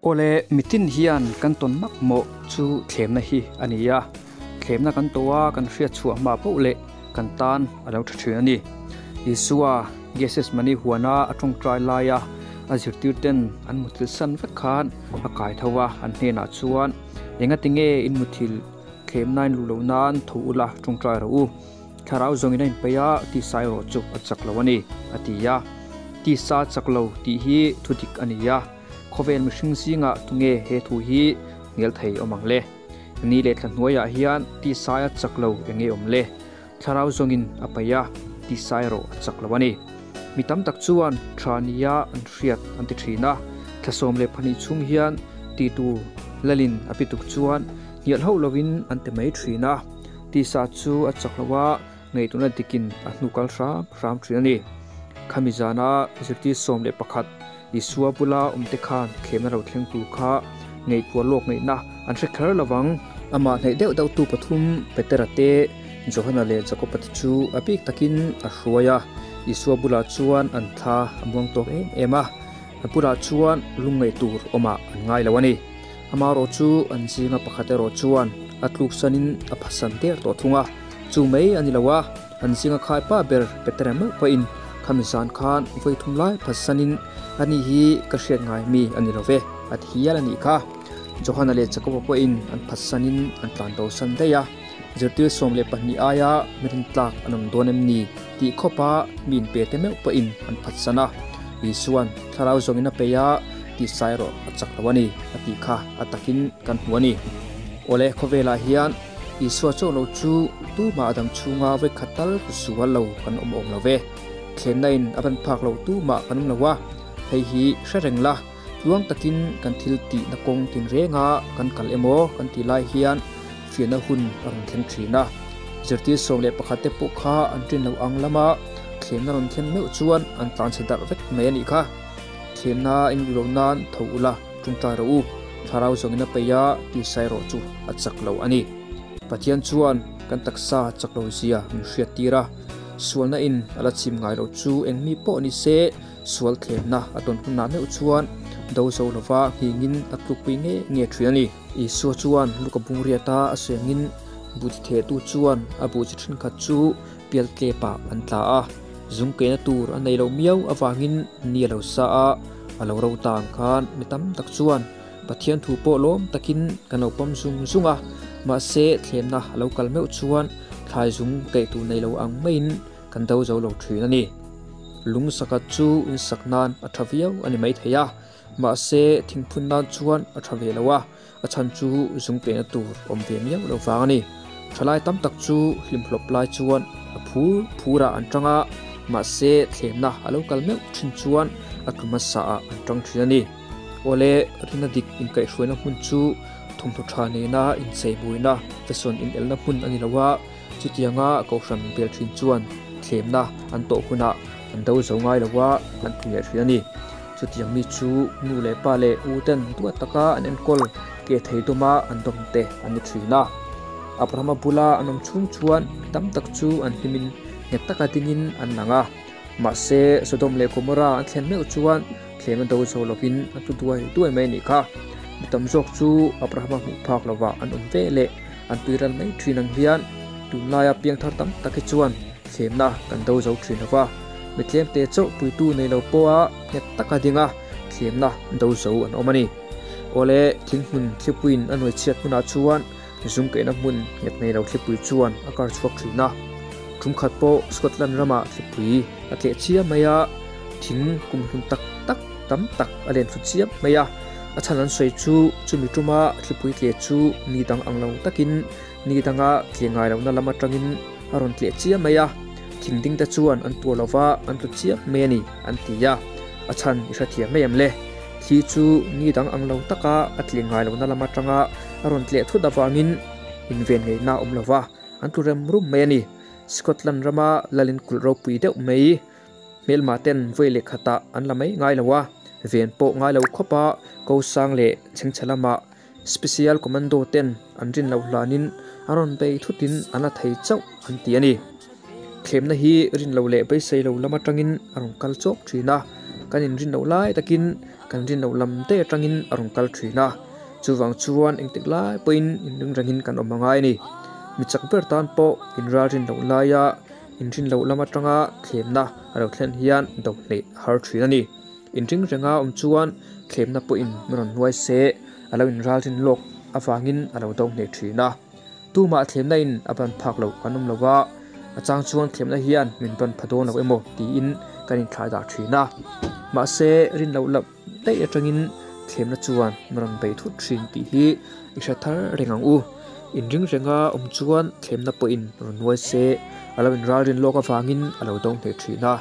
Awle, mitin hian kan tawn mak mawh chu thlemna hi a ni a, thlemna kan tawh a kan hriat chhuah hma poh leh kan tan a lo tha thin a ni. Isua Gethsemane huana a tawngtai laia a zirtir ten an muthilh san vek khan a kai tho a, an hnenah chuan, Engatinge in muthilh thlemna in luh loh nan tho ula tawngtai rawh u. Thlarau zawngin a inpeih a, tisa erawh chu a chak lo a ni, a ti a. Tisa chak lo tih hi thu dik a ni a, khawvel mihring zingah tunge he thu hi hnial thei awm ang le? Ni leh thla hnuaiah hian tisaia chak lo eng nge awm le? Thlarau zawngin a peih a, tisa erawh a chak lo a ni. Mi tam tak chuan tha nia an hriat an ti thin a, thla 12 chhung hian ti tur lalin a pituk chuan hnial hauh lovin an ti mai thin a. Tisa chu a chak lo a, ngaihtuahna dikin a hnu kal hram hram thin a ni. Khami zana zirtir 11 Isua bula awmte khan thlemna lo thleng tur kha ngaihtuah lawk ngaihna an hre kher lo vang. Amah hnaih deuh deuh tu pathum Petera te, Johana leh Jakoba te chu a bik takin a hruai a. Isua bulah chuan an thla a muang tawk em em a, a bulah chuan lungngaih tur awmah an ngai lo a ni. Amaherawh chu an zinga pakhat erawh chuan a tluksanin a phasan der tawh thung a, chu mai a ni lo a, an zinga khai pa ber Petera meuh pawhin khami zan khan vawi thum lai phasanin ani hi ka hriat ngai mi a ni lo ve a ti hial a nih kha. Johana leh Jakoba pawhin an phasanin an tlan bosan daih a, zirtir 12 aia mirin tlak an awm dawn em ni tih khawpa mi inpe te meuh pawhin an phatsan a, Isua'n thlarau zawngin a peih a tih sai erawh a chak lo a ni a tih kha a takin kan hmu a ni. Awle, khawvelah hian Isua chauh lo chu tumah a dam chhunga vawikhat tal sual lo kan awm awm lo ve. Thlenna in a ban phak lo tumah kan awm lo a, hei hi hre reng la, tluang takin kan thil tihna kawng tinrenga kan kal emaw kan tih lai hian fiahna hun a rawn thleng thin a. Zirtir 11 te pawh kha an rin loh ang lama thlemna rawn thlen meuh chuan an tlanchhe darh vek mai a nih kha. Thlemna in luh loh nan tho ula tawngtai rawh u, thlarau zawngin a peih a, tisa erawh chu a chak lo a ni. Pathian chuan kan taksa chak lo zia min hriat tir a, sualna in a la chim ngai loh chu eng mi pawh ni se sual thlemna a tawn hunah meuh chuan do zo lova nghingin a tlukpui nge nge thin a ni. Isua chuan Luka bungriata a sengin buh chi thehtu chuan a buh chi thenkhat chu pial tlepah an tla a, zung keina tur a nei lo miau avangin ni a lo sa a, a lo ro ta ang khan mi tam tak chuan Pathian thu pawh lawm takin kan lo pawm zung zung a, mahse thlemna a lo kal meuh chuan thlai zung keih tur nei lo ang maiin kan do zo lo thin a ni. Lung sakhat chu insak nan a tha viau a ni maithei a, mahse thingphun nan chuan a tha ve lo a, a chhan chu zung pehna tur awm ve miau lo vang a ni. Thalai tam tak chu hlimhlawp lai chuan a phur phurah an tang a, mahse thlemna a lo kal meuh thin chuan a tlu hmasa ah an tang thin a ni. Awle, rina dik inkaihhruaina hmun chu thawmhnaw tha nena incheibuaina, fashion inelna hmun a ni lo a, chutianga kohhran bel thin chuan thlemna an tawh hunah an do zo ngai lo a, an tlu leh thin a ni. Chutiang mi chu nu leh pa leh u ten duat taka an enkawl keh thei dawma an dawm te an ni thin a. Abrahama bula an awm chhung chuan mi tam tak chu an hlimin nghet taka dingin an lang a. Mahse, Sodom leh Gomorrah an thlen meuh chuan thlem a do zo lovin a tlu duai duai mai a nih kha. Mi tam zawk chu Abrahama hmuh phak lovah an awm ve leh an tuiral mai thin ang hian tunlaia piangthar tam tak hi chuan thlemna kan do zo thin lo va. Mi tlemte chauh puitu nei lo pawha nghet taka dinga thlemna do zo an awm a ni. Awle, thing hmun thlipuiin a nuai chhiat hmunah chuan zung keihna hmun nghet nei lo thlipui chuan a kar chhuak thin a. Tum khat pawh Scotland ramah thlipui a tleh chiam mai a, thing kumhlun tak tak tam tak a len thlu chiam mai a. A chhan an sawi chu chumi tuma thlipui tleh chu ni dang ang lo takin ni danga tleh ngai lohna lam atangin a rawn tleh chiam mai a, thing ding te chuan an tuar lova an tlu chiam mai a ni an ti a, a chhan i hrethiam mai em le? Thli chu ni dang ang lo taka a tleh ngai lohna lam atanga a rawn tleh thut avangin inven ngaihna a awm lova an tlu rem rum mai a ni. Scotland rama lalin kulh ropui deuh mai hmelma ten vawi leh khatah an la mai ngai lo a, ven pawh ngai lo khawpa ko sang leh chhengchhe lamah Special Commando ten an rin loh hlanin an rawn bei thutin an la thei chauh an ti a ni. Thlemna hi rin lo leh beisei lo lam atangin a rawn kal chawk thin a, Kan inrin loh lai takin kan rin loh lam daih atangin a rawn kal thin a. Chuvang chuan engtik lai pawhin inring rengin kan awm a ngai a ni. Mi chak ber tan pawh inralrin loh laia inrin loh lam atanga thlemna a lo thlen hian do hneih a har thin a ni. Inring renga awm chuan thlemna pawhin min rawn hnuai se, a lo inralrin lawk avangin a lo do hneh thin a. Tumah thlemna in a ban phak loh kan awm lo a, a chang chuan thlemna hian min ban pha dawn lo emaw tiin kan inthlai dah thin a. Mahse, rin loh loh daih atangin thlemna chuan min rawn bei thut thin tih hi i hre thar reng ang u. Inring renga awm chuan thlemna pawhin rawn nuai se, a lo inralrin lawk avangin a lo do hneh thin a.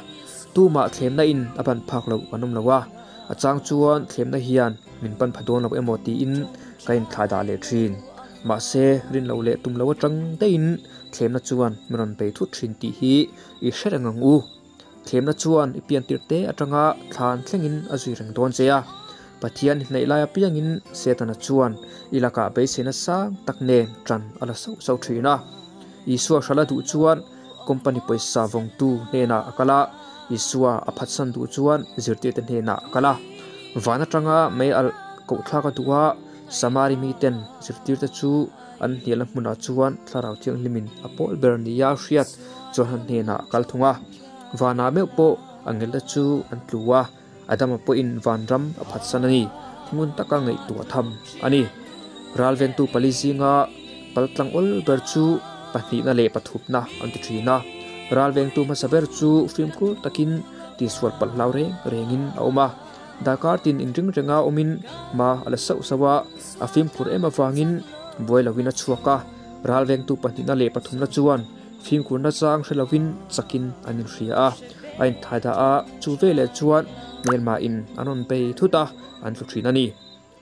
Tumah thlemna in a ban phak loh kan awm lo a, a chang chuan thlemna hian min ban pha dawn lo emaw tiin ka inthlai dah leh thin. Mahse, rin loh leh tum lo atang daihin thlemna chuan min rawn bei thut thin tih hi i hre reng ang u. Thlemna chuan i piantir te atanga thlan thlengin a zui reng dawn che a. Pathian hnaih lai apiangin Setana chuan i lakah beiseina sang tak nen tan a la sauh sauh thin a. Isua hralh a duh chuan company pawisa vawngtu hnenah a kal a, Isua a phatsan duh chuan zirtirte hnenah a kal a. Van atanga mei alh kohthlak a duh a, Samari miten zirtirte chu an hnialna hmunah chuan Thlarau Thianghlimin a pawl ber nia hriat chuan an hnenah a kal thung a. Vanah meuh pawh a ngelna chu an tlu a, Adama pawhin vanram a phatsan a ni, ngun taka ngaihtuah tham a ni. Ralventu pali zinga paltlang awl ber chu pahnihna leh pathupna an ti thin a. Ralvengtu hmasa ber chu fimkhur takin tihsual palh hlau reng rengin a awm a. Darkar tin inring renga awmin hma a la sauh sauh a, a fimkhur em avangin buai lovin a chhuak a. Ralvengtu pahnihna leh pathumna chuan fimkhurna chang hre lovin chakin an inhria a, a inthai dah a, chu veleh chuan hmelmahin an rawn bei thut a, an tlu thin a ni.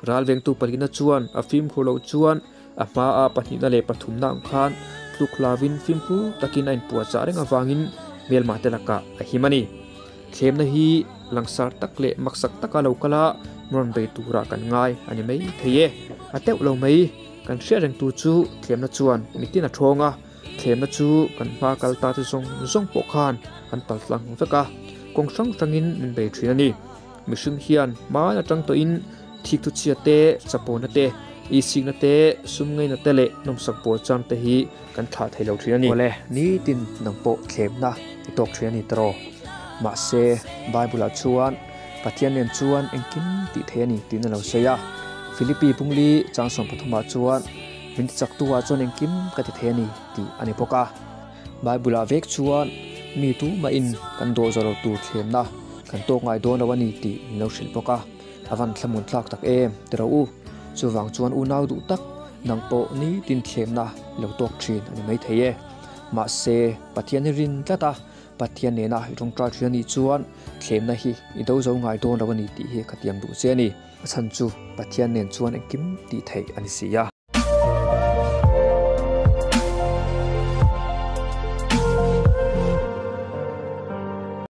Ralvengtu palina chuan a fimkhur loh chuan a hmaa pahnihna leh pathumna ang khan tluk hlavin fimkhur takin a inpuahchah reng avangin hmelmah te lakah a him a ni. Thlemna hi langsar tak leh maksak taka lo kal a, rawn bei turah kan ngai a ni mai thei e. A teuh lo mai, kan hriat reng tur chu thlemna chuan mitin a thawng a, thlemna chu kan hma kal ta te zawng zawng pawh khan an paltlang vek a, kawng hrang hrangin min bei thin a ni. Mihring hian hmai atang tawhin thik thu chhia te, chapona te, isikna te, sum ngaina te leh nawmsak pawl chang te hi kan thlah thei lo thin a ni. Awle, nitin nang pawh thlemna i tawk thin a ni tawh. Mahse, Bible-ah chuan Pathian nen chuan engkim tih thei a ni tiin a lo sawi a. Philippi Pungli chang 13ah chuan min tichaktu-ah chuan engkim ka ti thei a ni tih a ni bawk a. Bible-ah vek chuan mi tumahin kan dawh zawh lo tur thlemna kan tawk ngai dawn lo a ni tih min lo hrilh bawk a, a van thlamun thlak tak em ti rawh u. Chuvang chuan unau duh tak nang pawh nitin thlemna i lo tawk thin a ni maithei e. Mahse, Pathian hi rin tlat a, Pathian nena i tawngtai thin a nih chuan thlemna hi i do zo ngai dawn lo a ni tih hi ka tiam duh che a ni. A chhan chu Pathian nen chuan engkim tih theih a ni si a.